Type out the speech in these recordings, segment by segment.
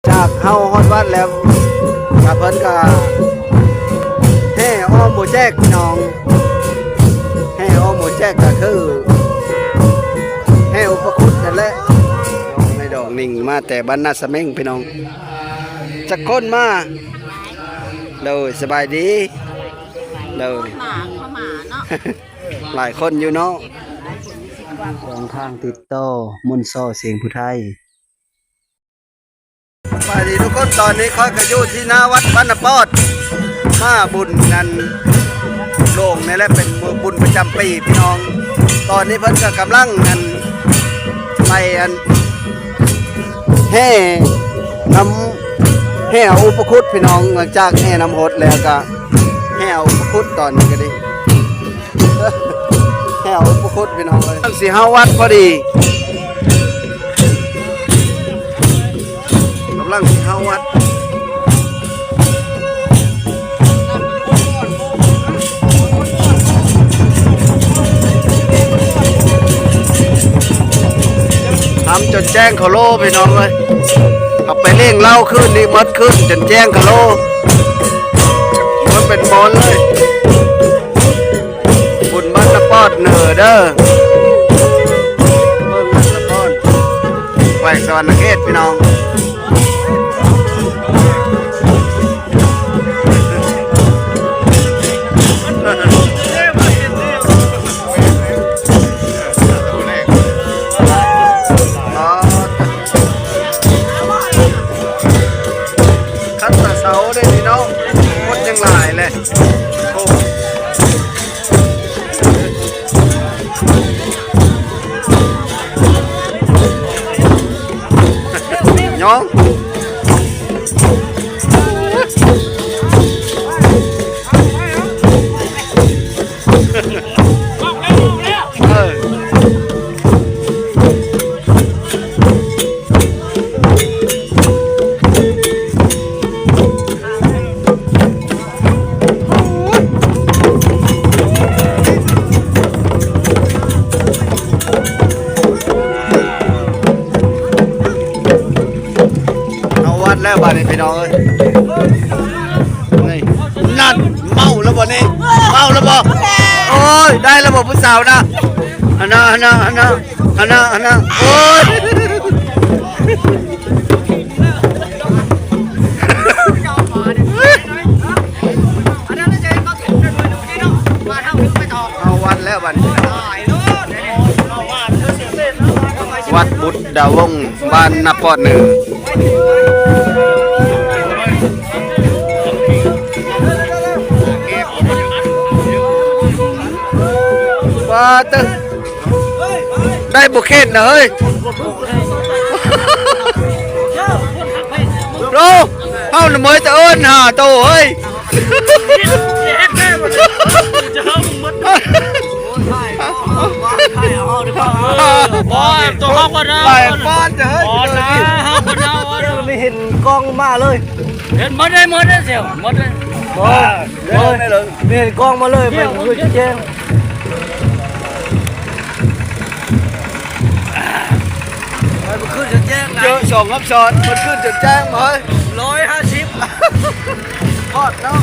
ຈາກເຮົາຮອດວັດແລ້ວ ກະເພິ່ນກະແຫ່ອ້ອມໂບແຈກພີ່ນ້ອງ ແຫ່ອ້ອມໂບແຈກກະຄືແຫ່ອຸປະຄຸດນັ້ນແຫຼະ. ນ້ອງໃນດອກໜິ່ງມາແຕ່ບ້ານນາສະເໝັງພີ່ນ້ອງ ຈັກຄົນມາ? ໂດຍ ສະບາຍດີ. ໂດຍ ໝາ ໝາເນາະ ຫຼາຍຄົນຢູ່ເນາະ. ຊ່ອງທາງຕິດຕໍ່ ມົນຊໍ ສຽງຜູ້ໄທ. ສະບາຍດີທຸກຄົນ ຕອນນີ້ຂ້ອຍກໍຢູ່ທີ່ໜ້າວັດບ້ານນາປອດ ມາບຸນນັ້ນໂລງນີ້ແຫຼະ ເປັນມື້ບຸນປະຈຳປີພີ່ນ້ອງ. ຕອນນີ້ເພິ່ນກໍກຳລັງອັນ ໄປອັນ ແຫ່ນຳ ແຫ່ເອົາອຸປະຄຸດພີ່ນ້ອງ. ຫຼັງຈາກແຫ່ນ້ຳຫົດແລ້ວກໍແຫ່ເອົາອຸປະຄຸດ ຕອນນີ້ກໍດີ ແຫ່ເອົາອຸປະຄຸດພີ່ນ້ອງເອີຍ. ກຳລັງຊິເຂົ້າວັດພໍດີ ກຳລັງຊິເຂົ້າວັດ. ທຳຈົນແຈ້ງຄາໂລພີ່ນ້ອງເອີຍ ເອົາໄປລ້ຽງເຫຼົ້າຄືນນີ້ໝົດຄືນຈົນແຈ້ງຄາໂລ ມັນເປັນໝອນເລີຍ. ບຸນບ້ານນາປອດເນີເດີ ເມືອງນາປອດ ແຂວງສະຫວັນນະເຂດພີ່ນ້ອງ. ຄັນແຕ່ເຊົ້າເດ້ນີ້ເນາະ ຄົນຍັງຫຼາຍເລີຍ. ໂອ້ ຍ້ອງ ເອີ ເຂົ້າວັດແລ້ວບາດນີ້ພີ່ນ້ອງເອີຍ ນີ້ ນັ້ນ ເມົາແລ້ວບໍ່ນີ້ ເມົາແລ້ວບໍ່? ໂອ້ຍ ໄດ້ແລ້ວບໍ່ຜູ້ສາວນະ? ອັນນະ ອັນນະ ອັນນະ ອັນນະ ອັນນະ ໂອ້ຍ ເຂົ້າວັດແລ້ວບາດນີ້ ວັດບຸດດາວົງ ບ້ານນາປອດເໜືອ. ປາເຕີ ໄດ້ບໍ່ເຂັນນະເຮີ້ຍ ໂລ ເຮົານະເມີຍແຕ່ເອີ້ນຫາໂຕເຮີ້ຍ. ບໍ່ ຕົວເຮົາກໍໄດ້ ໄປປ້ອນເດີ ບໍ່ນະ ເຮົາກໍໄດ້ ມີເຫັນກ້ອງມາເລີຍ ເຫັນໝົດເລີຍ ໝົດເລີຍ ສ່ຽວ ໝົດເລີຍ ບໍ່ ເດີ ມີເຫັນກ້ອງມາເລີຍ ໄປຄືນແຈ້ງ ໄປຄືນແຈ້ງ ເຈີສອງຮອບຊ້ອນ ມັນຄືນແຈ້ງເຮີ້ຍ ຮ້ອຍຫ້າສິບ ຮອດເນາະ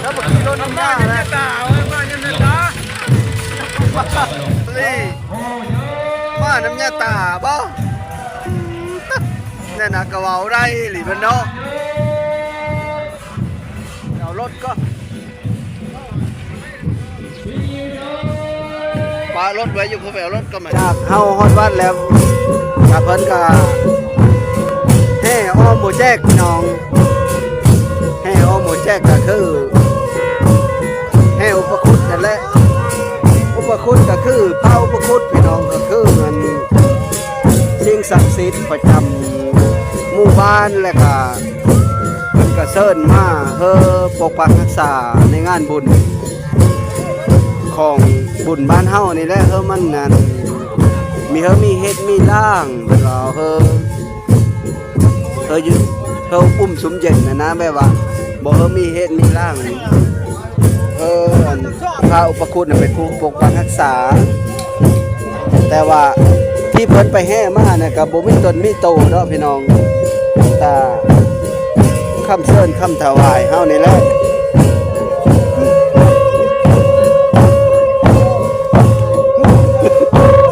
ແລ້ວບໍ່ຂີ່ລົດນຳໜ້າແລ້ວ ນີ້ ມານຳຍາຕາບໍ່? ແນ່ນະ ກະເວົ້າໄດ້ອີ່ຫຼີເພິ່ນເນາະ ເອົາລົດກໍ ປະລົດໄວ້ຢູ່ພຸ້ນ ໄປເອົາລົດກ່ອນ ຈາກເຮົາຮອດວັດແລ້ວ ກະເພິ່ນກະແຫ່ອ້ອມໂບແຈກພີ່ນ້ອງ ແຫ່ອ້ອມໂບແຈກກະຄືແຫ່ອຸປະຄຸດນັ້ນແຫຼະ ອຸປະຄຸດກະຄືພະອຸປະຄຸດພີ່ນ້ອງ ກະຄືອັນ ສິ່ງສັກສິດປະຈຳໝູ່ບ້ານ ແລະກະ ເພິ່ນກະເຊີນມາເຮີປົກປັກຮັກສາໃນງານບຸນຂອງບຸນບ້ານເຮົານີ້ແຫຼະ ເຮີມັນນັ້ນ ມີເຮີມີເຫດມີລ້າງ ເພິ່ນວ່າເຮີ ເຮີຢູ່ ເຮີອຸ້ມສຸມເຢັນຫັ້ນນະ ແບບວ່າບໍ່ເຮີມີເຫດມີລ້າງ ເອີ ອັນ ພະອຸປະຄຸດນະເປັນຜູ້ປົກປັກຮັກສາ ແຕ່ວ່າ ທີ່ເພິ່ນໄປແຫ່ມານະ ກໍບໍ່ມີຕົນມີໂຕເນາະພີ່ນ້ອງ ຕາມຄຳເຊີນຄຳຖວາຍເຮົານີ້ແຫຼະ.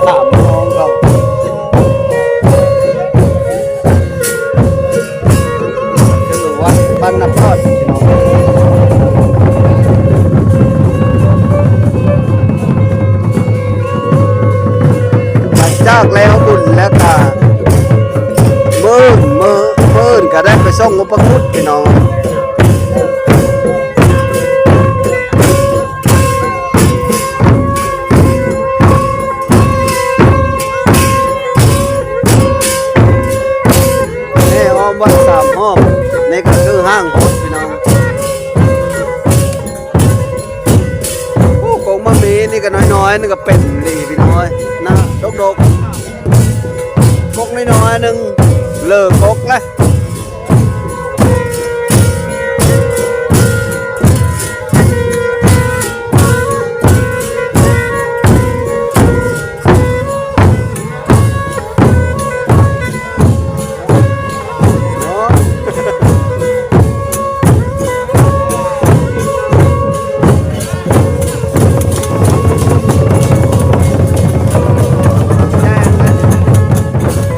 ຖາມນ້ອງເຂົາ ຄືວັດບ້ານນາປອດພີ່ນ້ອງ. ຫຼັງຈາກແລ້ວບຸນແລ້ວກະ ມື້ອື່ນ ມື້ ມື້ອື່ນກະໄດ້ໄປສົ່ງອຸປະຄຸດພີ່ນ້ອງ. ແຫ່ອ້ອມວັດສາມຮອບ ນີ້ກໍຄືຫ້າງໂພດພີ່ນ້ອງ. ໂອ້ ກົກໝາກມີນີ້ກໍນ້ອຍໆ ນີ້ກໍເປັນດີພີ່ນ້ອງເອີຍ ນະ ດົກໆ ກົກນ້ອຍໆ ໜຶ່ງເລີກົກລະ.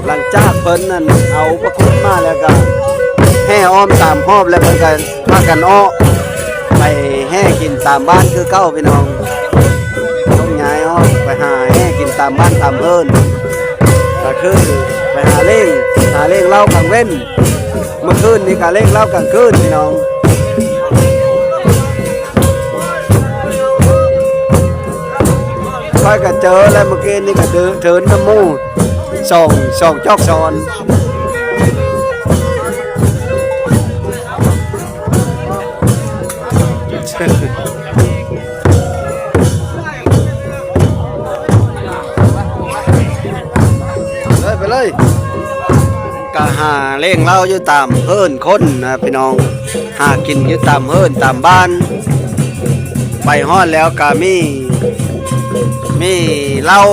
ຫຼັງຈາກເພິ່ນນັ້ນເອົາປະຄຸດມາແລ້ວກໍແຫ່ອ້ອມສາມຮອບ ແລ້ວເພິ່ນກໍພາກັນເອາະໄປແຫ່ກິນຕາມບ້ານຄືເກົ່າພີ່ນ້ອງ. ຕ້ອງຍ້າຍອອກໄປຫາແຫ່ກິນຕາມບ້ານຕາມເຮືອນ ກໍຄືໄປຫາລ້ຽງ ຫາລ້ຽງເຫຼົ້າກາງເວັນ. ເມື່ອຄືນນີ້ກໍລ້ຽງເຫຼົ້າກາງຄືນພີ່ນ້ອງ. ຂ້ອຍກໍເຈີແລ້ວ ເມື່ອກີ້ນີ້ກໍເດີນ ເດີນນຳໝູ່ສອງ ສອງຈອກສອນ. ເລີຍ ໄປເລີຍ ກະຫາລ້ຽງເຫຼົ້າຢູ່ຕາມເຮືອນຄົນນະພີ່ນ້ອງ ຫາກິນຢູ່ຕາມເຮືອນຕາມບ້ານ. ໄປຮອດແລ້ວກະມີ ມີເຫຼົ້າ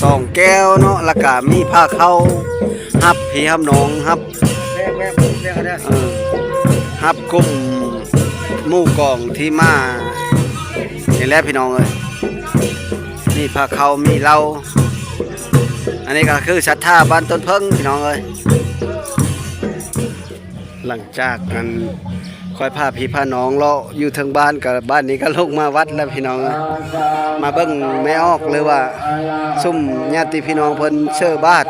ສອງແກ້ວເນາະ ແລ້ວກະມີພາເຂົ້າ ຮັບພີ່ຮັບນ້ອງ ຮັບ ເອີ ຮັບກຸ່ມໝູ່ກອງທີ່ມານີ້ແຫຼະພີ່ນ້ອງເອີຍ. ມີພາເຂົ້າ ມີເຫຼົ້າ. ອັນນີ້ກໍຄືສັດທາບ້ານຕົ້ນເຜິ້ງພີ່ນ້ອງເອີຍ. ຫຼັງຈາກນັ້ນ ຂ້ອຍພາພີ່ພານ້ອງເລາະຢູ່ເທິງບ້ານ ກໍບ້ານນີ້ກໍລົງມາວັດແລ້ວພີ່ນ້ອງເອີຍ. ມາເບິ່ງແມ່ອອກ ຫຼືວ່າຊຸມຍາດຕິພີ່ນ້ອງເພິ່ນເຊີບາດ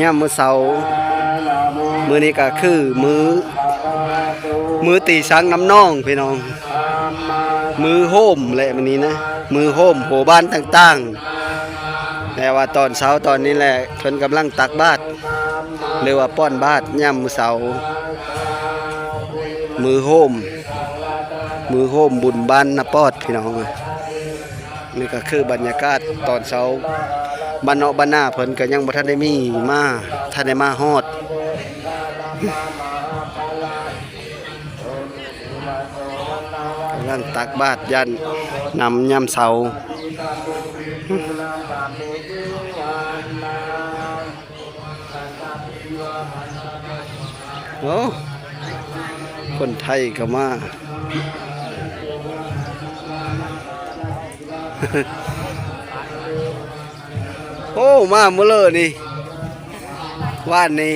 ຍາມມື້ເຊົ້າ. ມື້ນີ້ກໍຄືມື້ ມື້ຕີສັງນ້ຳໜອງພີ່ນ້ອງ ມື້ໂຮມແຫຼະມື້ນີ້ນະ ມື້ໂຮມຫົວບ້ານຕ່າງໆ. ແຕ່ວ່າຕອນເຊົ້າຕອນນີ້ແຫຼະ ເພິ່ນກຳລັງຕັກບາດ ຫຼືວ່າປ້ອນບາດຍາມມື້ເຊົ້າ ມື້ໂຮມ ມື້ໂຮມບຸນບ້ານນາປອດພີ່ນ້ອງ. ນີ້ກໍຄືບັນຍາກາດຕອນເຊົ້າ ບ້ານເນາະບ້ານນາເພິ່ນກໍຍັງບໍ່ທັນໄດ້ມີມາ ທັນໄດ້ມາຮອດ. ກຳລັງຕັກບາດຢ້ານນຳຍາມເຊົ້າ. ໂອ້ ຄົນໄທກໍມາ. ໂອ້ ມາມື້ເລີນີ້ ວານນີ້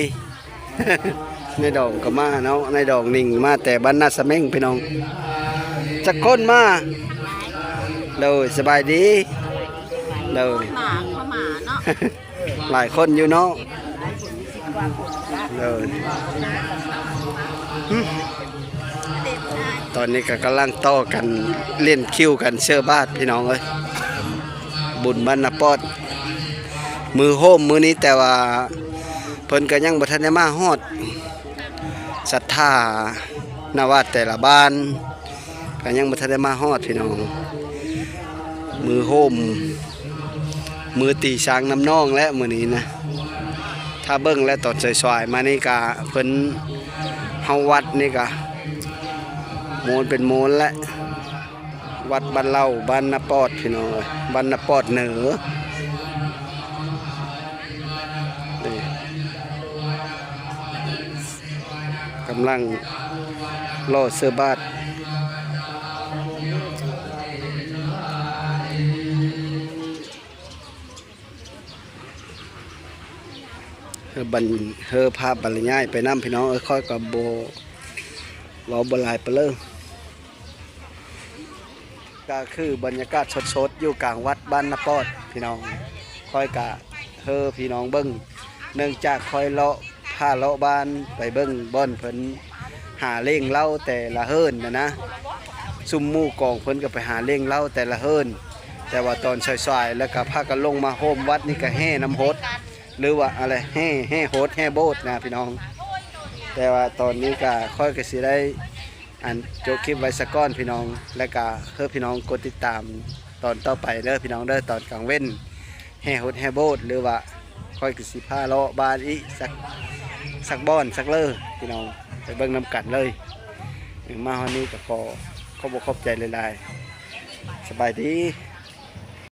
ນາຍດອງກໍມາເນາະ ນາຍດອງນິ່ງມາແຕ່ບ້ານນາສະເມັງພີ່ນ້ອງ. ຈັກຄົນມາ? ໂດຍ ສະບາຍດີ. ໂດຍ ໝາເຂົ້າມາເນາະ ຫຼາຍຄົນຢູ່ເນາະ. ໂດຍ ຕອນນີ້ກໍກຳລັງຕໍ່ກັນ ລຽນຄິວກັນເຊີບາດພີ່ນ້ອງເອີຍ. ບຸນບ້ານນາປອດ ມື້ໂຮມມື້ນີ້ ແຕ່ວ່າເພິ່ນກໍຍັງບໍ່ທັນໄດ້ມາຮອດ. ສັດທານະວັດແຕ່ລະບ້ານ ກໍຍັງບໍ່ທັນໄດ້ມາຮອດພີ່ນ້ອງ. ມື້ໂຮມ ມື້ຕີຊ້າງນ້ຳໜອງແຫຼະມື້ນີ້ນະ. ຖ້າເບິ່ງແລ້ວຕອນສາຍໆມານີ້ກະເພິ່ນເຮົາວັດນີ້ກະໂມນເປັນໂມນແຫຼະ. ວັດບ້ານເລົ່າ ບ້ານນາປອດພີ່ນ້ອງເອີຍ ບ້ານນາປອດເໜີ. ກຳລັງລໍເສີບາດ ເຮີບັນ ເຮີພາບັນລະຍາຍໄປນຳ ພີ່ນ້ອງເອີຍ. ຂ້ອຍກໍບໍ່ ເວົ້າບໍ່ຫຼາຍປານໃດ. ກໍຄືບັນຍາກາດສົດໆ ຢູ່ກາງວັດບ້ານນາປອດ ພີ່ນ້ອງ. ຂ້ອຍກະເຮີພີ່ນ້ອງເບິ່ງ ເນື່ອງຈາກຂ້ອຍເລາະ ພາເລາະບ້ານໄປເບິ່ງບ່ອນເພິ່ນຫາເລ້ງເຫຼົ້າແຕ່ລະເຮືອນນະນະ. ຊຸມໝູ່ກອງເພິ່ນກໍໄປຫາເລ້ງເຫຼົ້າແຕ່ລະເຮືອນ ແຕ່ວ່າຕອນສາຍໆ ແລ້ວກໍພາກັນລົງມາໂຮມວັດນີ້ ກໍແຫ່ນ້ຳຫົດ ຫຼືວ່າອະໄລ ແຫ່ ແຫ່ຫົດແຫ່ໂບດນະ ພີ່ນ້ອງ. ແຕ່ວ່າຕອນນີ້ກໍ ຂ້ອຍກໍຊິໄດ້ ອັນ ຈົບຄລິບໄວ້ສາກ່ອນ ພີ່ນ້ອງ. ແລ້ວກະເຮີພີ່ນ້ອງກົດຕິດຕາມຕອນຕໍ່ໄປເດີ ພີ່ນ້ອງເດີ. ຕອນກາງເວັນ ແຫ່ຫົດແຫ່ໂບດ ຫຼືວ່າຂ້ອຍກໍຊິພາເລາະບ້ານອີກ ສັກ ສັກບ່ອນສັກເລີ ພີ່ນ້ອງ ໄປເບິ່ງນຳກັນເລີຍ. ມາຮອດນີ້ກໍຂໍຂອບອົກຂອບໃຈຫຼາຍໆ. ສະບາຍດີ.